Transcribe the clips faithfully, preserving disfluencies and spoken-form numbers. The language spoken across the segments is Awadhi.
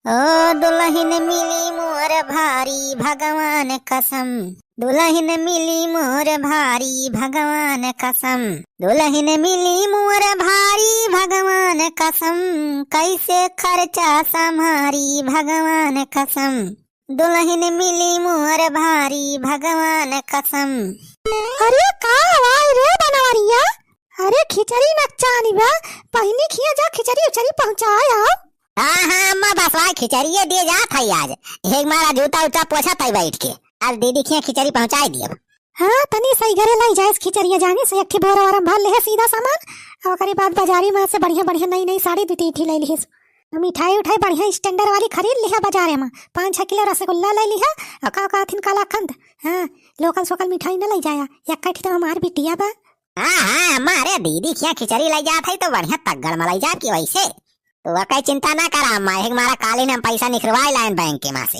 ओ दुलहिन मिली मोर भारी भगवान कसम, दुलहिन मिली मोर भारी भगवान कसम, दुलहिन मिली मोर भारी भगवान कसम, कैसे खर्चा सम्हारी भगवान कसम, दुलहिन मिली मोर भारी भगवान कसम। अरे का आवाज रे बनवरिया? अरे खिचड़ी नचानी बा, बहिनी खिया जा खिचड़ी उचड़ी पहुँचाए आओ। हाँ, हाँ, अम्मा, बस भाई, खिचड़िए दिए जात है आज। एक मारा जूता उता पोछत है बैठ के। आज दीदी खिया खिचड़ी पहुँचाए दिए। हाँ, तनी सही घरे लाई जाए खिचड़िया, जाने से एक ठे बोरा वारा भर ले है सीधा सामान। और ओकरे बाद बाजारी में से बढ़िया बढ़िया नई नई साड़ी दू तीन ठे ले लिहिस। मिठाई उठाई बढ़िया standard वाली खरीद लिहा बाजारे में। पाँच छह किलो रसगुल्ला ले लिहा। और का कहथिन कलाकंद। हाँ, local सोकल मिठाई न ले जाया। एक ठे तो हमार बिटिया बा। हाँ, हाँ, अम्मा, अरे दीदी खिया खिचड़ी ले जात है तो बढ़िया तगड़ में ले जाब की वैसे। तू ओकर चिंता ना करा अम्मा, एक मारा कालीन हम पैसा निकरवाए लायन बैंक के माँ से।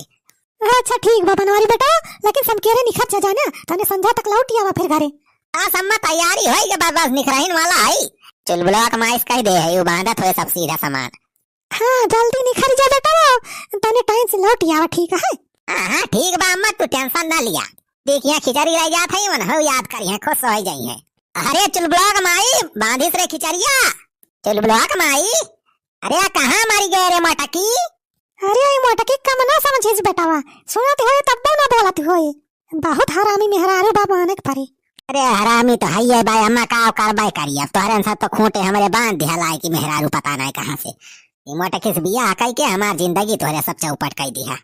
अच्छा ठीक बा बनवारी बेटा, लेकिन समकेरे निखर जा जाना, तने संझा तक लौट आवा फिर घरे। बस अम्मा तैयारी होई के बस, बस निकरहिन वाला है। चुलबुलवा के माइस कह दे है, उ बांधत होए सब सीधा सामान। हाँ, जल्दी निखर जा बेटा, तने time से लौट आवा, ठीक है? हाँ, हाँ, ठीक बा अम्मा, तू tension ना लिया। देख, यहाँ खिचड़ी रह जात है, मन हो याद करिहे, खुश हो जाइहे। अरे चुलबुलवा के माई, बांधिस रे खिचड़िया। चुलबुलवा के माई, अरे कहाँ मरी गए रे मोटकी? अरे ई मोटकी कम ना समझिस बेटावा, सुनत होए तब्बो ना बोलत होए। बहुत हरामी मेहरारू बा माने के परे। अरे हरामी तो हइये बा अम्मा, का करबे करी, अब तोहरे सब तो खूंटे हमरे बांध दिहा लाए कि मेहरारू पता नहीं कहाँ से। ई मोटकी से बियाह कई के हमार जिंदगी तोहरे सब चौपट कई दिहा।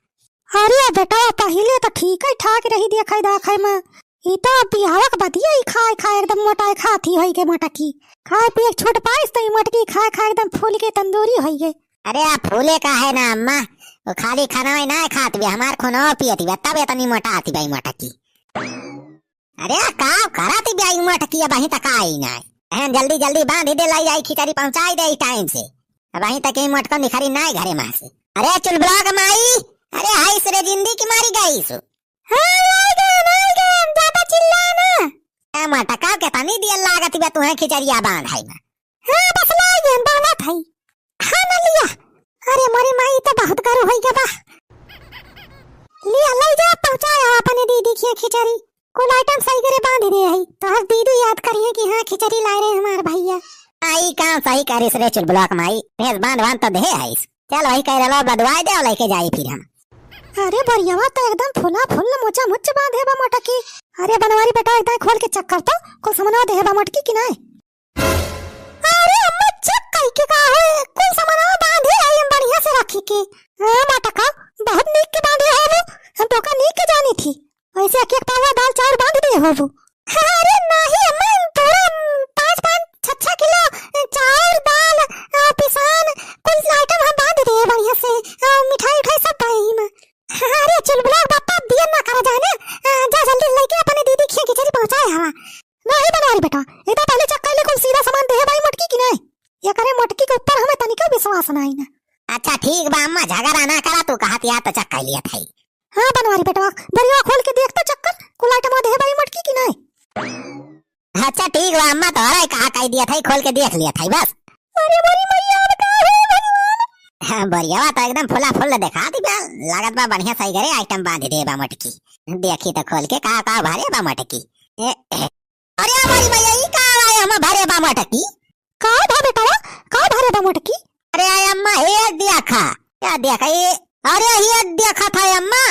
अरे बेटा पहिले तो ठीक है ठाक रही देखे दाखे में, ई तो बियाह के बदिया ही खाए खाए एकदम मोटाए खाती होई के मोटकी। खाए पिए के छूट पाइस तो ई मोटकी खाए खाए एकदम फूल के तंदूरी होई गए। अरे आ फूले का है ना अम्मा, वो खाली खाना ही ना खात बे, हमार खूनो पियत बे, तब इतनी मोटात बे ई मोटकी। अरे, का करत बिया ई मोटकी, अबहीं तक आई नाय। एहन जल्दी जल्दी बांध दे, लाई जाई खिचड़ी पहुंचाई दे ई time से। अबहीं तक ई मोटको निखरी नाय घरे में से। अरे चुलबुलवा के माई, अरे हाइस रे जिंदी की मारी गईस। हाँ, आई गए, आई गए, ज्यादा चिल्ला ना। ए मोटका, केतनी देर लागत बा तुहे खिचड़िया बांधे में? हाँ, बस लाई गए, बांधत है। हाँ, न लिया। अरे मोरी माई, तो बहुत गरु होई गवा। लिया, ले जा, पहुंचाया अपने दीदी खिया खिचड़ी। कुल item सही करे बांध दे है, तो हर दीदी याद करिए कि हाँ, खिचड़ी लाए रहे हमार भैया। आई काम सही करिस रे चुलबुलवा के माई, भेस बांध बांध तो दे आइस। चल वही कह रहा, बदवाए दे, लेके जाई फिर हम। अरे बरियावा तो एकदम फुला फुल मोचा मुच बांधे बा मोटकी। अरे बनवारी बेटा, एकदम खोल के check कर तो, कुल समनवा दे बा मोटकी कि नाय? अरे अम्मा, check कई के का होए? कुल सामानवा बांधे आई हम बढ़िया से रखी के। हाँ मोटका, बहुत नीक के बांधे होबू, हम तोका नीक के जानी थी। वैसे एक एक पावा दाल चाउर बांध दे होबू। अरे नाही अम्मा, हम पूरा, उम, पाँच पाँच छह छह किलो, अ, चाउर दाल, अ, पिसान, कुल item हम बांध दे बढ़िया से, अ, मिठाई उठाई सब बा एही में। अरे चुलबुला बापा, दिया ना करा जाने, अ, जा जल्दी लेके अपने दीदी खिया खिचड़ी पहुंचाए हवा। नाही बनवारी बेटा, इतना पहले check कर ले कुल सीधा सामान देहे बाई मोटकी कि नाही? एकरे मोटकी के ऊपर हमें तनिको विश्वास नाही ना। अच्छा ठीक बा अम्मा, झगड़ा ना करा, तू कहत या तो check कर लिया था। हाँ बनवारी बेटवा, बरिया खोल के देख तो check कर, कुल item देहे बाई मोटकी कि नाही? अच्छा ठीक बा अम्मा, तोहरा कहा कह दिया था, खोल के देख लिया था बस। अरे मोरी मैया, अब का होई भगवान? हाँ, बरियावा तो एकदम फुला फुल देखा दी बा, लागत बा बढ़िया सही करे item बांध दे बा मोटकी। देखी तो खोल के का का भरे बा मोटकी। ए, ए, अरे हमारी मैया, ई का आया हम भरे बा मोटकी? का भा बेटवा, का भरे बा मोटकी? अरे आय अम्मा, हे देखा, का देखा ये? अरे ये देखा था अम्मा,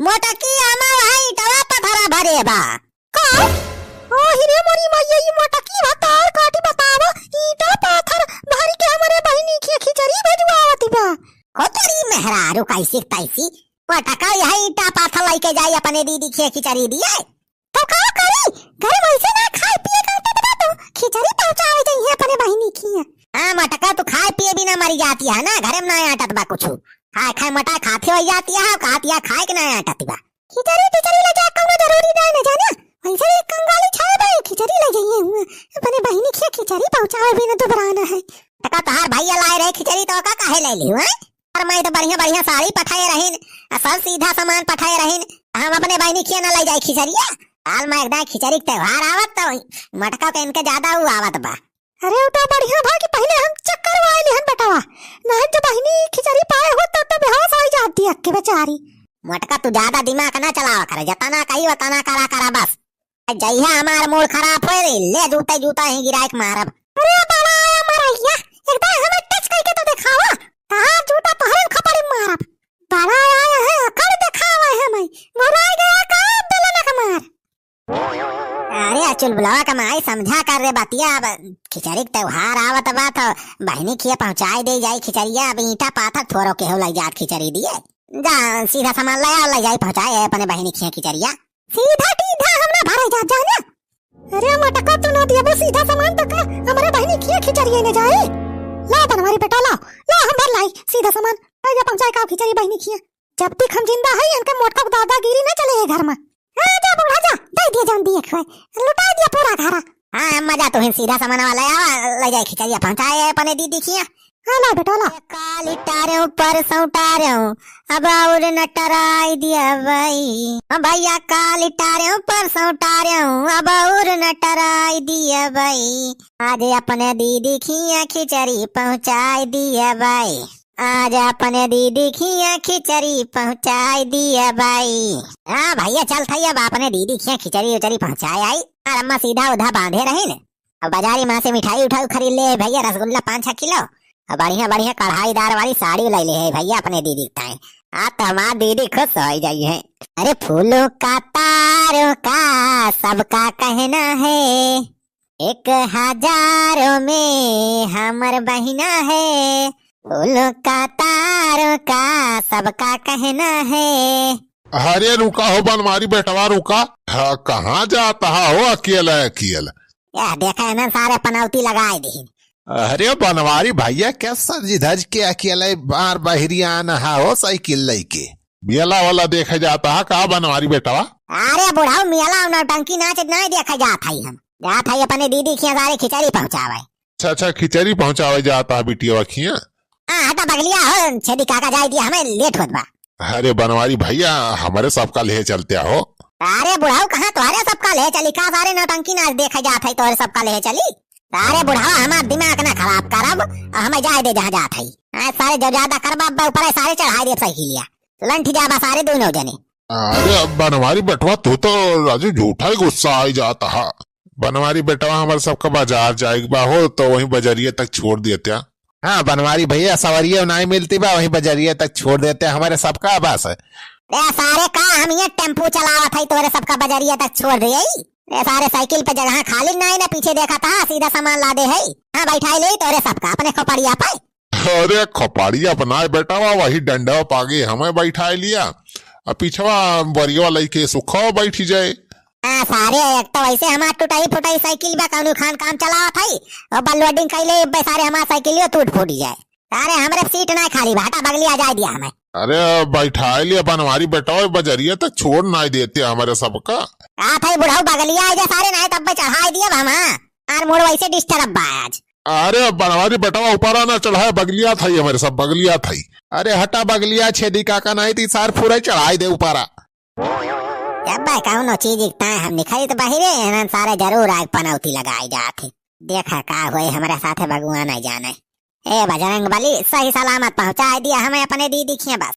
मोटकी हमार वहाँ ईटवा पथरा भरे बा। का? ओ हिरे मोरी मैया, ई मोटकी भतार काटी बतावा, ईटा पाथर भरी के हमरे बहिनी के खिचड़ी भेजवावत बा। हो तोरी मेहरारू कैसी तैसी, मोटका यह ईटा पाथर लेके जाई अपने दीदी के खिचड़ी दिए। तो का करी? घर में ऐसे ना खाए पिए का आटत बा तो खिचड़ी पहुंचावे जाइए अपने बहिनी की। हाँ मटका, तू खाए पिए बिना मरी जाती है ना, घर में ना आटत बा कुछ। खाए खाए मोटा खाती हो जाती है, खाती है खाए के ना आटत बा। खिचड़ी टिचड़ी ले जा, कौनो जरूरी ना, ना जाना। वैसे भी कंगाली छाए बा, खिचड़ी ले जाइए हुआ। अपने बहिनी के खिचड़ी पहुंचावे बिना दुबराना है। टका तहार भैया लाए रहे खिचड़ी तो का काहे ले ली हुआ? और मैं तो बढ़िया बढ़िया साड़ी पठाए रहीन, आ सब सीधा सामान पठाए रहीन। हम अपने बहिनी के ना ले जाए खिचड़िया। हाल में एकदम खिचड़ी के त्योहार आवत तो मटका के इनके ज्यादा उ आवत बा। अरे उ तो बढ़िया भा कि पहले हम check करवाए लिहन बेटवा, नहीं तो बहिनी खिचड़ी पाए हो तो, तो बेहोश हो बेचारी। मोटका, तू ज्यादा दिमाग ना चलावा करे, जतना कही वतना करा करा बस। जइहा हमार मूड खराब होए रे, ले जूता जूता ही गिराए के मारब। अरे बड़ा आया मरैया, एकदम हमें टच करके तो देखावा, तहार जूता तोहरे खपड़ी मारब। बड़ा आया है, अकड़ देखावा है मैं, भुला गया का बेलना के मार। अरे चुलबुलवा का माई, समझा कर रे बतिया, अब खिचड़ी के त्योहार आवत बा तो बहिनी खिया पहुँचाए दे जाई खिचड़िया, अब ईंटा पाथर थोरो केहू लई जात खिचड़ी दिए। जा सीधा सामान ले आओ, ले जाई पहुँचाए अपने बहिनी खिया खिचड़िया। सीधा टीधा हम ना भरे जाब जाने। अरे मटका, तू ना दियबो सीधा सामान तो का हमरे बहिनी खिया खिचड़िया ने जाए? ला बनवारी बेटा, ला, ला हम भर लाई सीधा सामान, ले जा पहुँचाए का खिचड़ी बहिनी खिया। जब तक हम जिंदा है इनका मोटका दादागिरी ना चले ये घर में। हाँ, जा बूढ़ा जा, दे दिया जौन दिए खुए, लुटाई दिया पूरा घरा। हाँ अम्मा जा, तू ही सीधा सामान वाला आवा, ले जाए खिचड़िया पहुँचाए अपने दीदी खिया। हाँ ला बेटा ला। काल टारेऊ परसों टारेऊ, अब और न टराई दिया बाई। हाँ भैया, काल टारेऊ परसों टारेऊ, अब और न टराई दिया बाई। आज अपने दीदी खिया खिचड़ी पहुँचाई दिया बाई। आज अपने दीदी खिया खिचड़ी पहुँचाई दिया बाई। हाँ भैया, चल थई अब अपने दीदी खिया खिचड़ी उचड़ी पहुँचाए आई। और अम्मा सीधा उधा बांधे रही न, अब बाजारी माँ से मिठाई उठाई खरीद ले है भैया, रसगुल्ला पाँच छह किलो, और बढ़िया बढ़िया कढ़ाईदार वाली साड़ी ले ले है भैया अपने दीदी के ताई। आज तो हमार दीदी खुश हो जाई है। अरे फूलों का तारों का सबका कहना है, एक हजारों में हमर बहिना है, फूलों का तारों का सबका कहना है। अरे रुका हो बनवारी बेटवा, रुका। हाँ, कहाँ जात हा हो अकेला अकेला? यह देखा है ना, सारे पनौती लगाए दीन। अरे बनवारी भैया, क्या सज धज के अकेले बार बहरिया आना हा हो साइकिल लेके? मेला वाला देखे जाता हा का बनवारी बेटवा? अरे बुढ़ऊ, मेला और नौटंकी नाच नहीं देखे जात हई हम। जात हई अपने दीदी खिया सारे खिचड़ी पहुँचावे। अच्छा, अच्छा, खिचड़ी पहुँचावे जाता हा बिटिया खिया। हाँ, हटा बगलिया हो, छेदी काका जाए दिया, हमें लेट होत बा। अरे बनवारी भैया, हमरे सबका ले चलते हो। अरे बुढ़ऊ, कहाँ तोहरे सबका ले चली? का सारे नौटंकी नाच देखे जात है, तोहरे सबका ले चली? अरे बुढ़ऊ, हमार दिमाग ना खराब करब, हमें जाए दे जहाँ जात है। हाँ, सारे जो ज्यादा करबा, अब ऊपर सारे चढ़ाई दे साइकिलिया, लंठ जाबा सारे दोनों जने। अरे अब बनवारी बेटवा, तू तो राजू झूठा ही गुस्सा आई जाता हा। बनवारी बेटवा, हमरे सबका बाजार जाए के बा हो, तो वहीं बजरिया तक छोड़ देते। हाँ बनवारी भैया, सवरिया नाई मिलती बा, वहीं बजरिया तक छोड़ देते हमरे सबका बस। ए सारे, का हम ये टेम्पू चलावत हई, तोरे सबका बजरिया तक छोड़ दिए? ए सारे, साइकिल पे जगह खाली नाई ना, पीछे देखा था, सीधा सामान लादे है। हाँ, बैठाई ले तोरे सबका अपने खोपड़िया पे। अरे खोपड़िया अपना बेटवा, वही डंडवा पागे हमें बैठाई लिया, अब पिछवा बरियवा लइके सुखो बैठी जाए। आ, सारे, एक तो वैसे हमार टुटाई फुटाई साइकिल बा, कौनो खान काम चलावत हई, और बल लोडिंग कैले बे सारे हमार साइकिलियो टूट फूट जाए। सारे, हमरे सीट ना खाली बा, हटा बगलिया जाए दिया हमें। अरे, बैठाए लिया बनवारी बेटा, ओए बजरिया तक छोड़ ना देते हमरे सबका। आ, थई बुढ़ऊ बगलिया आए जा सारे, नहीं तब चढ़ाए दिया हम, हाँ। आर मोड़ वैसे डिस्टर्ब बा आज। अरे, बनवारी बेटवा ऊपर आना चढ़ाए, बगलिया थई हमरे सब, बगलिया थई। अरे, हटा बगलिया छेदी काका, नहीं ती सार फुरे चढ़ाए दे ऊपरा। जब बे कौनो चीज इकता है, हम निखरी तो बहिरे, इन्हन सारे जरूर आग पनौती लगाए जात है। देखा का होए, हमरा साथे भगवान नहीं जाने। ए बजरंग बली, सही सलामत पहुँचाए दिया हमें अपने दीदी खिया बस।